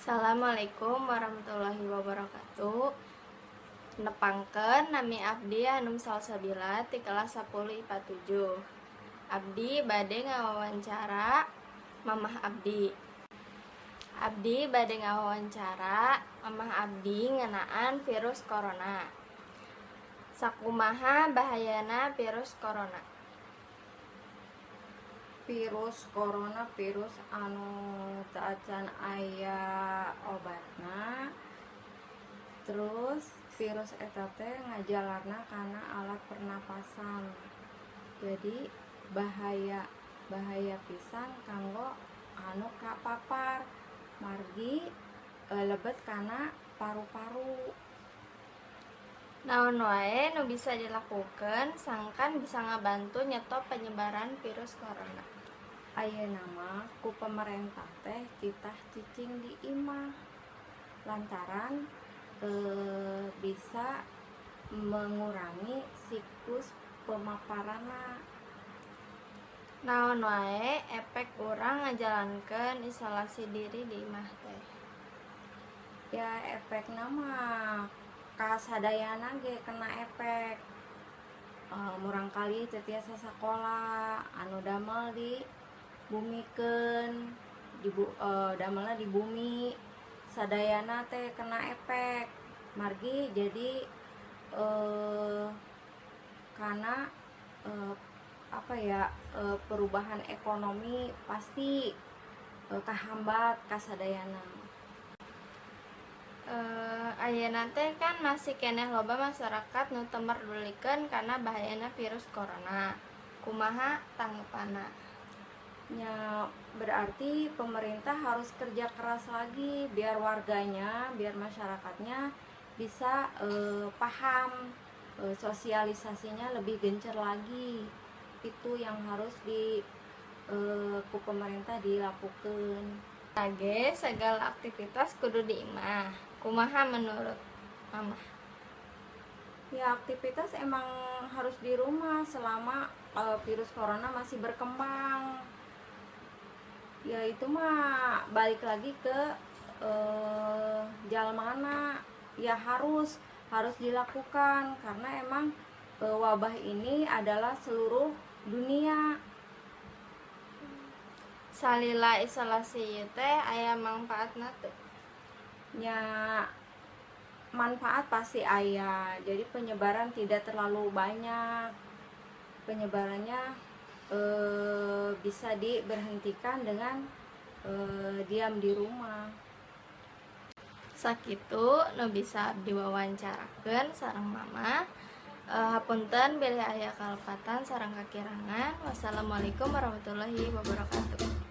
Assalamualaikum warahmatullahi wabarakatuh. Nepangkeun, nami abdi Hanum Salsabila ti kelas 10 IPA 7. Abdi bade ngawawancara Mamah abdi. Abdi bade ngawawancara Mamah abdi ngeunaan virus corona. Sakumaha bahayana virus corona? Virus corona virus anu teu acan aya obatna, terus virus eta teh ngajalarna kana alat pernapasan, jadi bahaya, bahaya pisan kanggo anu kapapar margi lebet kana paru-paru. Naon wae nu bisa dilakukeun sangkan bisa ngabantu nyetop penyebaran virus corona? Ayeuna mah ku pemerentah teh titah cicing di imah lantaran bisa mengurangi siklus pemaparanna. Naon wae efek urang ngajalankeun isolasi diri di imah teh? Ya, efekna mah kasadayana ge kena efek, murangkalih teu tiasa sakola, anu damel dibumikeun, damelna di bumi, sadayana teh kena efek margi jadi kana apa ya, perubahan ekonomi pasti kahambat kasadayana. Ayeuna teh kan masih keneh loba masyarakat nu teu merdulikeun kana bahayana virus corona. Kumaha tanggepanna? Nya, berarti pemerintah harus kerja keras lagi biar warganya, biar masyarakatnya bisa paham, sosialisasinya lebih gencar lagi. Itu yang harus di ku pemerintah dilakukan. Ge segala aktivitas kudu di imah. Kumaha menurut Mamah? Ya, aktivitas emang harus di rumah selama virus corona masih berkembang. Ya, itu mah balik lagi ke jalmana ya, harus harus dilakukan karena emang wabah ini adalah seluruh dunia. Salila isolasi ieu teh aya mangpaatna teu? Nya, manfaat pasti aya, jadi penyebaran tidak terlalu banyak, penyebarannya bisa diberhentikan dengan diam di rumah. Sakitu nu bisa abdi wawancarakeun sareng Mama. Hapunten bilih aya kalepatan sareng kakirangan. Wassalamualaikum warahmatullahi wabarakatuh.